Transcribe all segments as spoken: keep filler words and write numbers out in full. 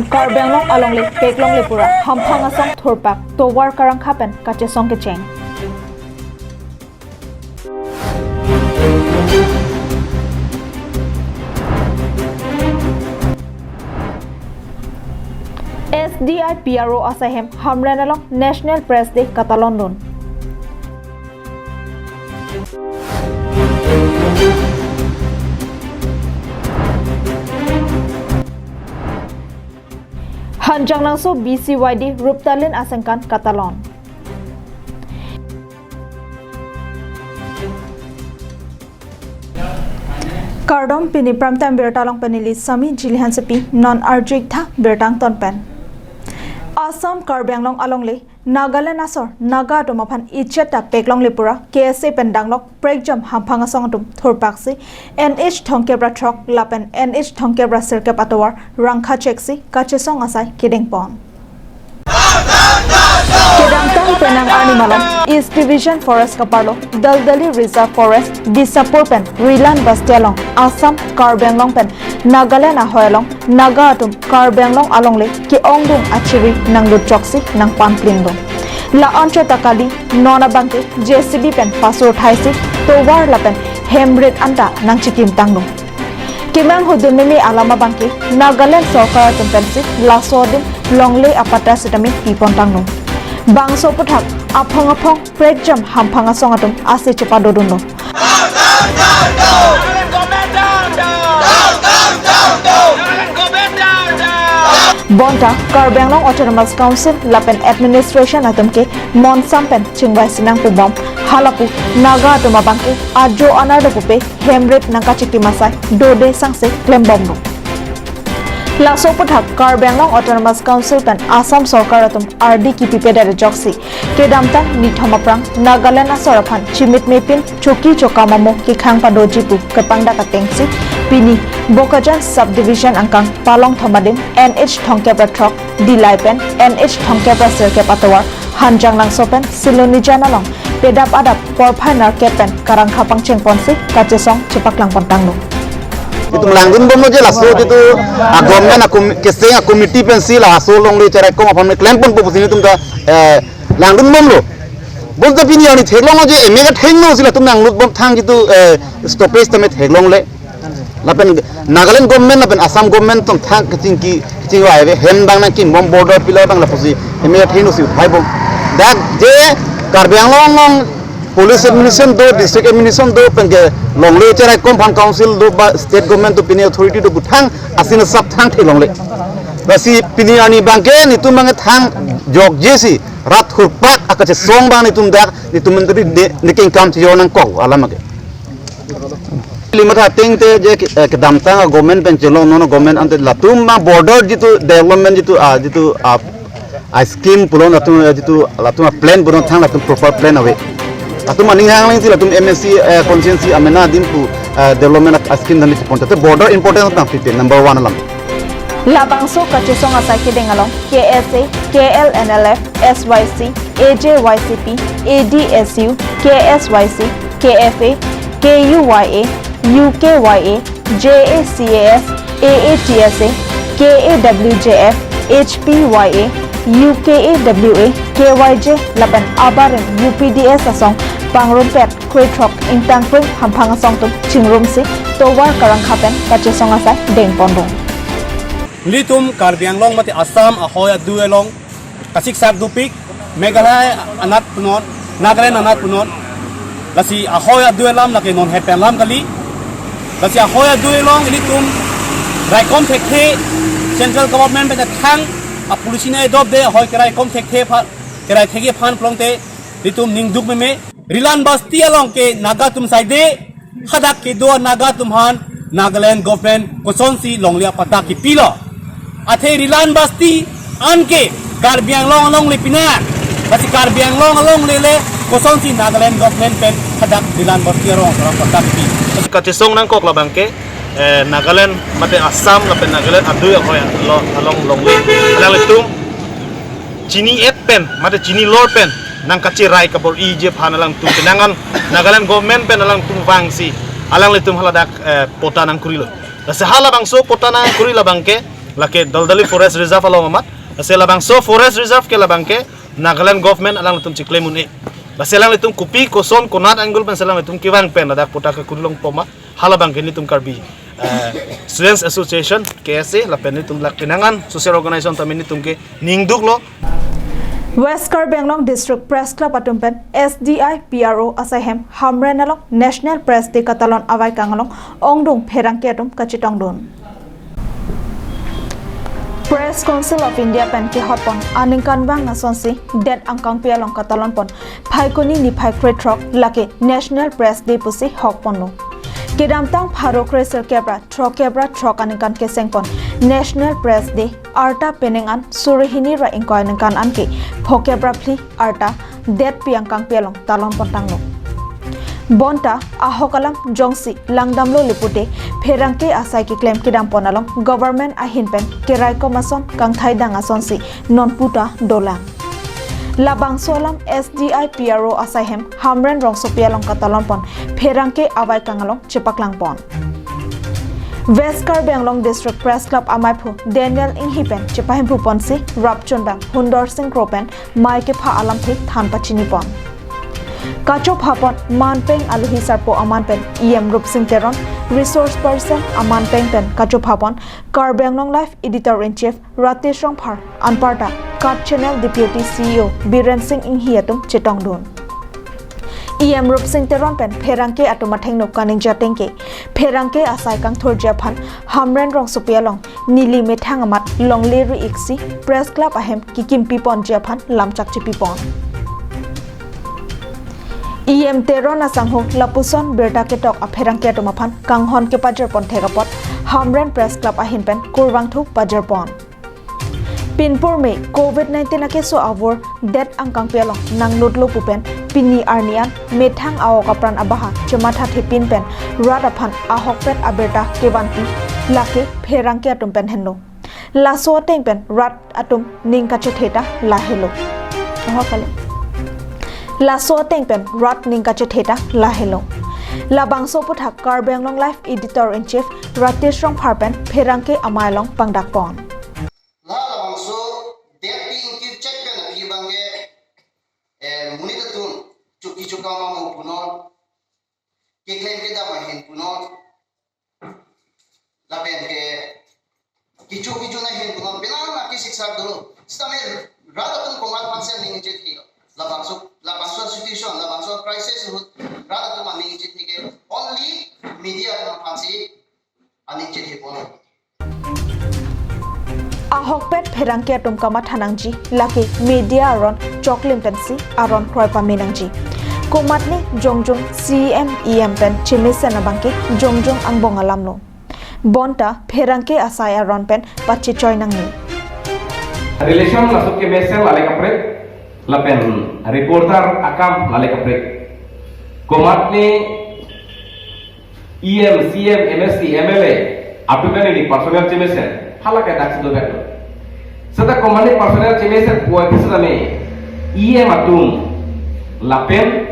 Karbi Anglong alongle peklongle pura hamphang asong thurpak tovar karangkha pen kachesong kecheng. S D I P R O asai hem Hamren along National Press Day katalondun. Hanjangnangso B C Y D Ruptalin asengkan katalon. Kardom, pini prime time birta along pen neli Sami Jili Hansepi, non arju-ik tha birta angton pen. Assam Karbi Anglong alongle Nagaland asor Naga atum aphan ichet ta peklongle pura K S A pen danglok prekjam hamphang asong atum thurpaksi N H thomkep ra throk lapen N H thomkep ra sirkep atovar rangkha cheksi kachesong asai kedengpon. Kedamtang penang arni malom East Division Forest kaparlo Daldali Reserve Forest, Bisapur pen Rilan Basti along Assam, Karbi Anglong pen Nagaland ahoi along Naga atum Karbi Anglong alongle ke-ongdung achiri nanglut choksi nangpanplingdung. La-an chot ta kali, non abangke J C B pen pasur thaisi tovar lapen hemrit anta nangchikimtangdung. Kemang hudun meme alam abangke Nagaland sorkar atum pensi laso adim longle apatta sitame pipontangdung. Bangso aphuthak aphong aphong prekjam hamphang asong atum ase chepadodunlo. Bonta Karbi Anglong Autonomous Council lapen administration atum ke monsam pen chingvai sinang pubom, halapu Naga atum abangke ajo anerlo pupe hemrit nangkachikim asai dode sangse klembomlo. Laso aphuthak Karbi Anglong Autonomous Council pen Assam sorkar atum ardi kipipedet ajoksi kedamtang nithom aphrang Nagaland asor aphan chimit mepin choki chokam amo kekhang padoji pu kepangdak atengsi pini Bokajan Subdivision angkang palong thom adim N H thomkep ra throk Dillai pen N H thomkep ra sirkep atovar Hanjangnangso pen Silonijan along pedap adap porphai nerkep pen karangkha pangchengponsi kachesong chepaklangpontanglo. Itum langdunbomlo je laso jitu a government a com-, keseng a committee pensi laso longle cheraikom aphan klempon pu pusi itum ta, eh, langdunbomlo. Bonta pini arni theklonglo je emek athengno si latum nanglutbom thang jitu, eh, stoppage tame theklongle. Lapen Nagaland government lapen Assam government atum thang kachingki kachingvai ave, hem abang nangkimbom, border pillar abang lapusi emek athengno si uthaibom. Dak je Karbi Anglong along police administration do, district administration do, penke longle cheraikom aphan council do ba state government do, pini authority do, buthang asin asap thang theklongle. Lasi pini arni abangke nitum abangke thangjokje si rat hurpak akachesong abang nitum dak nitum menteri ne, ne kengkam chejo nangkok alam abangke. Ili matha ateng te je ke, eh, kedamtang a government pen chelong non government ante latum ma border jitu development jitu, ah, jitu, ah, a scheme pulo latum, eh, jitu latum a plan pulo thang latum proper plan ave. Latum aning hang lang si latum M A C, eh, constituency amena adim pu, eh, development a scheme dan chepon te border importance tang fifty number one alam. Labangso kachesong asai kedeng along K S A, K L N L F, S Y C, A J Y C P, A D S U, K S Y C, K F A, K U Y A, U K Y A, J A C A S, A A T S A, K A W J F, H P Y A, U K A W A, K Y J lapen abarim U P D S asong pangrumpet krethrok ingtangkring hamphang asong atum chingrumsi tovar karangkha pen kachesong asai dengpondung. Ilitum Karbi Anglong mate Assam ahoi adui along kasiksak dopik, Meghalaya anat punon, Nagaland anat punon. Lasi ahoi adui alam lake non hepen alam kali. Lasi ahoi adui along ilitum raikom thekthe, central government pen thang a policy nangdopde ahoi keraikom thekthe aphan, kerai thekji aphan pulote ilitum ningduk meme. Rilan Basti along ke Naga atum saide, hadak kedo Naga atum aphan Nagaland government kosonsi longle apatta kipilo. Athe Rilan Basti anke Karbi Anglong alongle pina. Lasi Karbi Anglong alongle le kosonsi Nagaland government pen hadak Rilan Basti arong arong patta kipi. Kachesong nangkok labangke, eh, Nagaland mate Assam lapen Nagaland adui ahoi lo along longle. Alanglitum chini-et pen mate chinilor pen nangkacherai kabor-iji aphan alangtum pinangan Nagaland government pen alangtum vangsi alanglitum haladak, eh, patta nangkurilo. Lasi halabangso patta nangkuri labangke Lake Daldali Forest Reserve along amat. Lasi labangso Forest Reserve ke labang ke Nagaland government alanglitum chiklem un-e. Lasi alanglitum kopi koson konat angle pensi alanglitum kevang pen ladak patta keklem pon ma. Halabang ke nelitum Karbi, eh, Students Association, K S A, lapen nelitum lake penang an social organization tame nelitum ke ningduklo. West Karbi Anglong District Press Club atum pen S D I P R O asai hem Hamren along National Press Day katalon avaikang along ongdung pherangke atum kachetongdun. Press Council of India pen kehotpon aningkanvang asonsi det angkangpi along katalonpon Phaikuni niphai krethrok lake National Press Day pusi hokponlo. Kedamtang pharo kre sirkep ra throkkep ra throk aningkan kesengpon National Press Day arta penang an suri hini ra ingkoi aningkan anke phokep ra phli arta detpi angkangpi along talonpon tanglo. Bonta ahok alam jongsi langdamlo le pute pherangke asai keklem kedampon along government ahin pen keraikom ason kangthai dang asonsi non puta dolang. Labangso alam S D I P R O asai hem Hamren Rongsopi along katalonpon pherangke avaikang along chepaklangpon. West Karbi Anglong District Press Club amaiphu Daniel Inghi pen chepahemphuponsi rapchundang Hundor Sing Kro pen mei kepha alamthe than pachinipon. Kachophapon manpeng alohi sarpo aman pen E M Rupsing Teron, resource person aman peng pen kachophapon Karbi Anglong Live Editor in Chief Ratesh Rongphar anparta KAT Channel Deputy C E O Biren Sing Inghi atum chetongdun. E M Rupsing Teron pen pherangke atum athengno kaningje ateng ke pherangke asai kangthurji aphan Hamren Rongsopi along neli methang amat longle ri-iksi Press Club ahem kekimpiponji aphan lamchak chepipon. E M Teron asangho lapuson birta ketok apherangke atum aphan kanghon kepajirpon thek apot Hamren Press Club ahin pen kurvangthu pajirpon. Pinpur me Covid nineteen akeso avur det angkangpi along nanglutlo pu pen pini arni an methang a-ok apran abaha chemathathepin pen rat aphan ahokpet abirta kevanpi lake pherangke atum pen henlo. Laso ateng pen rat atum ning kachetheta lahelo. Ahok kali. Laso ateng pen rat ning kachetheta lahelo. Labangso aputhak Karbi Anglong Live Editor in Chief Ratesh Rongphar pen pherangke amei along pangdakpon. La labangso detpi ingkir chek pen aphi abang ke, eh, monit atum choki chokam amo punon, keklem kedam ahin punon, lapen ke kecho kejun ahin punon, penang naki siksa dolo. Sitame rat atum komat aphansi aning chethelo. Labangso, labangso situation, labangso crisis ahut rat atum aning chetheke only media atum aphansi aning chethepon. Ahokpet pherangke atum kamatha nangji, lake media aron choklim pensi aron kroi pame nangji. Komatne jongjong C M E M pen chemesen abang ke jongjong angbong alamlo. Bonta pherangke asai aron pen pachechoi nangne. Relation laso kemesen lale kaprek, lapen reporter akam lale kaprek. Komatne E M, C M, M S C, M L A, atum kan neli personal chemesen, hala ke dak si dovek lo. Seta komatne personal chemesen puai pisi tame, E M atum, lapen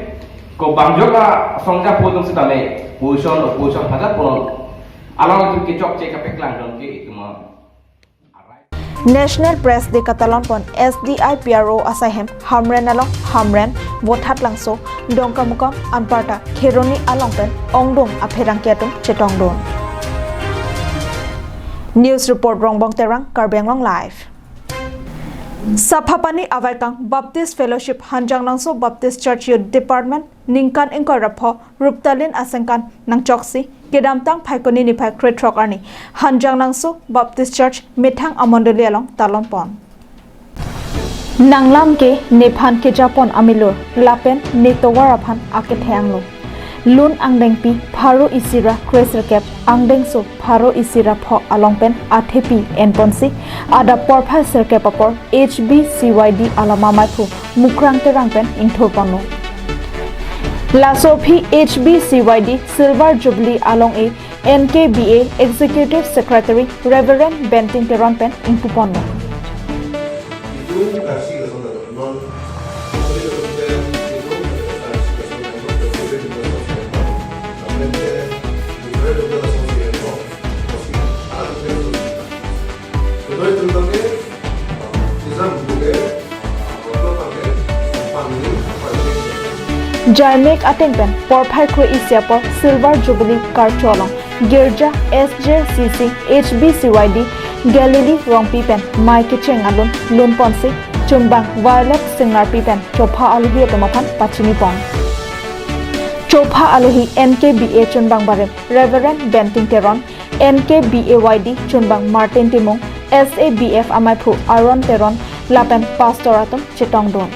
ko bangjok asongja pu atum sitame, position, opposition, hajar punon, alangtum kechokche kapeklang dun ke itum. National Press Day katalonpon S D I P R O asai hem Hamren along Hamren, Vothatlangso, Dongkamukam anparta Kheroni along pen ongdung apherangke atum chetongdun. News report Rongbong Terang, Karbi Anglong Live. Saphapani avaikang Baptist Fellowship Hanjanglangso Baptist Church Youth Department ningkan ingkoi ra pho ruptalin asengkan nangchoksi kedamtang Phaikuni niphai krethrok arni Hanjanglangso Baptist Church methang amondoli along talonpon. Nanglam ke nephan kejapon amilur lapen netovar aphan akethe anglo. Lun angdengpi pharo isi ra kresirkep, angdengso pharo isi ra pho along pen athepi enponsi adap porphai sirkep apor H B C Y D alama maiphu Mukrang Terang pen ingthurponlo. Laso aphi H B C Y D Silver Jubilee along e N K B A Executive Secretary Reverend Benting Teron pen ingpuponlo. Jaimek ateng pen porphai kre-isi apor Silver Jubilee karcho along Girja S J C C H B C Y D Galilee Rongpi pen mei kecheng alun lunponsi chunbang Violet Singnarpi pen chopha alohi atum aphan pachinipon. Chopha alohi N K B A chunbang barim Reverend Benting Teron, N K B A Y D chunbang Martin Timung, S A B F amaiphu Aaron Teron lapen pastor atum chetongdun.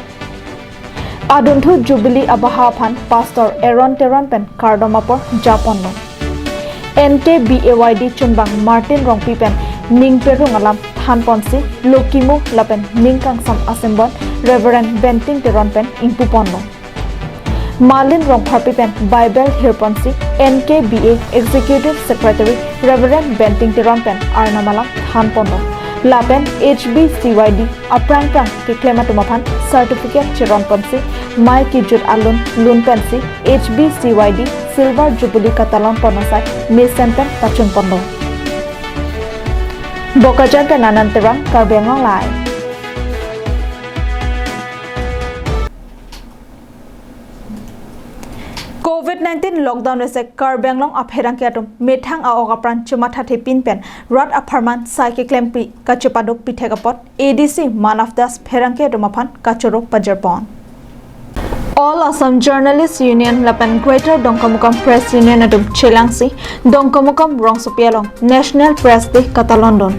Adunthu Jubilee abaha aphan Pastor Aaron Teron pen kardom apor japonlo. N K B A Y D chunbang Martin Rongpi pen ning perung alam thanponsi lokimo lapen ning kangsam a-symbol Reverend Benting Teron pen ingpuponlo. Malin Rongpharpi pen Bible hirponsi N K B A Executive Secretary Reverend Benting Teron pen arnam alam thanponlo. Lapen H B C Y D aphrang phrang keklem atum aphan certificate cheronponsi mei kejut alun lunponsi H B C Y D Silver Jubilee katalon pon asai mesen pen pachunponlo. Bokajan pen Anand Terang, Karbi Anglong Live. Covid nineteen lockdown ese Karbi Anglong apherangke atum methang a-ok apran chemathathepin pen rat apharman sai keklempi kachepaduk pithek apot A D C Manav Das pherangke atum aphan kachoro pajirpon. All Assam Journalist Union lapen Greater Dongkamukam Press Union atum chelangsi Dongkamukam rongsopi along National Press Day katalondun.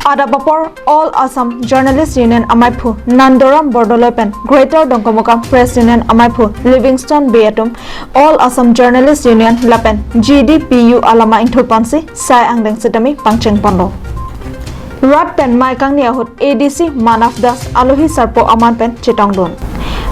Adap apor All Assam Journalist Union amaiphu Nandoram Bordoloi pen Greater Dongkamukam Press Union amaiphu Livingstone Bey atum All Assam Journalist Union lapen G D P U alama ingthurponsi sai angdeng sitame pangchengponlo. Rat pen mei kangni ahut A D C Manav Das alohi sarpo aman pen chetongdun.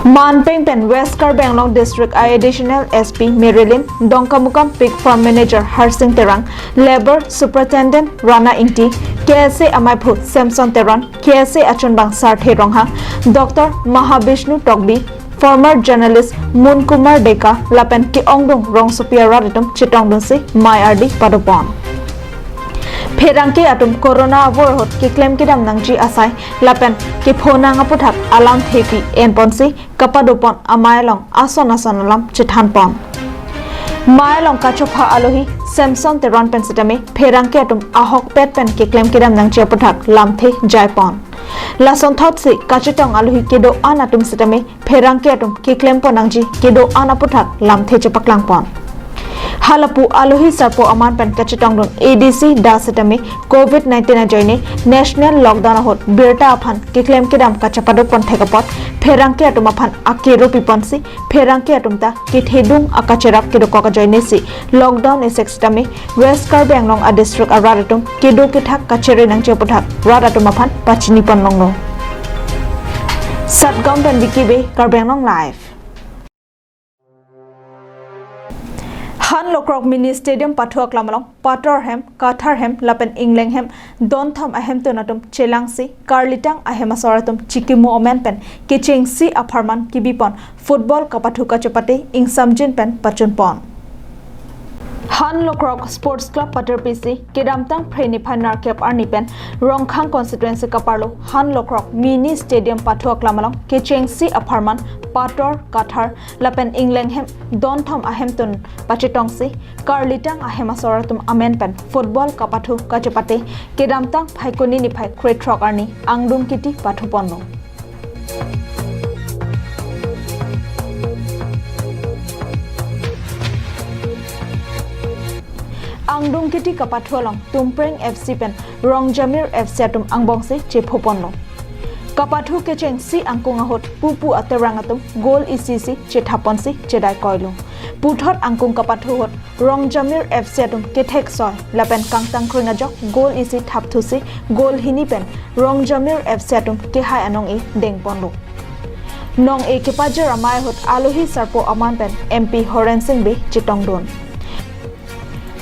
Manpeng pen West Karbi Anglong District a Additional S P Marilyn, Dongkamukam Pig Farm Manager Harsing Terang, Labour Superintendent Rana Ingti, K S A amaiphu Samson Teron, K S A achunbang Sarthe Ronghang, Doctor Mahabishnu Tokbi, former journalist Mon Kumar Deka lapen ke-ongdung rongsopi arat atum chetongdunsi mei ardi padopon. Pherangke atum corona avur ahut keklem kedam nangji asai lapen kepho nang aputhak alamthe pi enponsi kapadopon amei along ason ason alam chethanpon. Mei along kachopha alohi Samson Teron pen sitame pherangke atum ahokpet pen keklem kedam nangji aputhak lamthe jaipon. Lasonthotsi kachetong alohi kedo-an atum sitame pherangke atum keklempo nangji kedo-an aputhak lamthe chepaklangpon. Halapu alohi sarpo aman pen kachetongdun A D C Das sitame Covid nineteen ajoine national lockdown ahut birta aphan keklem kedam kachepadukpon thek apot pherangke atum aphan akero piponsi pherangke atum ta kethedung akacherap kedokok ajoinesi lockdown esek sitame West Karbi Anglong a district arat atum kedo kethak kachere nangji aputhak rat atum aphan pachinipon longlo. Satgaon pen Vicky Bey, Karbi Anglong Live. Han Lokrok Mini Stadium pathu aklam along Pator hem, Kathar hem lapen Ingleng hem, Donthom ahemtun atum chelangsi Karlitang ahem asor atum chikimo amen pen kechengsi apharman kebipon football kapathu kachepate ingsamjin pen pachunpon. Han Lokrok Sports Club paterpisi kedamtang Phre niphai nerkep arni pen Rongkhang constituency kaparlo Han Lokrok Mini Stadium pathu aklam along kechengsi apharman Pator, Kathar lapen Ingleng hem, Donthom ahemtun pachetongsi Karlitang ahem asor atum amen pen football kapathu kachepate kedamtang Phaikuni niphai krethrok arni angdung kiti pathuponlo. Angdung kiti kapathu along Tumpreng F C pen Rongjamir F C atum angbongsi chephoponlo. Kapathu kechengsi angkung ahut pupu aterang atum goal isi isi chethaponsi chedai koilo. Puthot angkung kapathu ahut Rongjamir F C atum kethek soi lapen kangtang kring ajok goal isi thapthusi goal hini pen Rongjamir F C atum kehai anong-e dengponlo. Nong-e kepajir amei ahut alohi sarpo aman pen M P Horen Sing Bey chetongdun.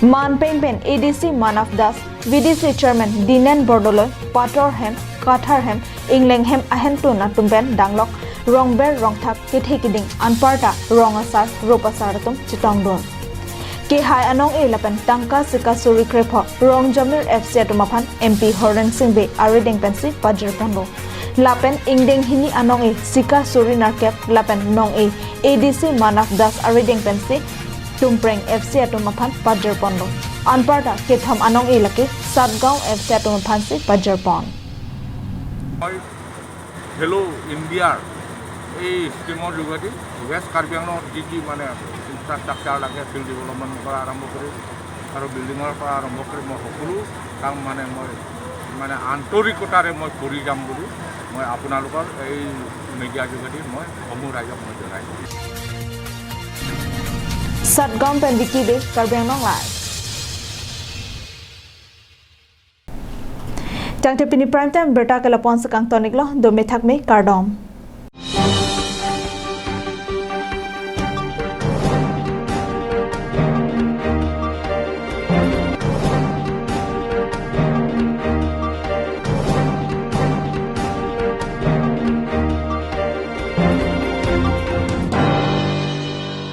Manpeng pen A D C Manav Das, V D C Chairman Dinen Bordoloi, Pator hem, Kathar hem, Ingleng hem ahemtun atum pen danglok rongber rongthak kethe kiding anparta rong asar rup asar atum chetongdun. Kehai anong-e lapen tangka sika suri krepho Rongjamir F C atum aphan M P Horen Sing Bey arideng pensi pajirponlo. Lapen ingdeng hini anong-e Sikha Suri Narkep lapen nong-e A D C Manav Das arideng pensi Tumpreng F C atum aphan pajirponlo. Anparta kethom anong-e lake Satgaon F C atum aphansi pajirpon. মই খেলো ইণ্ডিয়াৰ এই স্কিমৰ যোগেদি ৱেষ্ট কাৰ্বি আংলঙত যি যি মানে ইনফ্ৰাষ্ট্ৰাকচাৰ লাগে, ফিল্ড ডেভেলপমেণ্টৰ পৰা আৰম্ভ কৰি আৰু বিল্ডিঙৰ পৰা আৰম্ভ কৰি মই সকলো কাম মানে মই মানে আন্তৰিকতাৰে মই কৰি যাম বুলি মই আপোনালোকৰ এই মিডিয়া যোগেদি মই সমূহ ৰাইজক মই জনাই দিছোঁ। Satgaon pen Vicky Bey, Karbi Anglong Live. Tangte pini prime time birta ke lapu-an si kangton-iklo, dome thakme, kardom.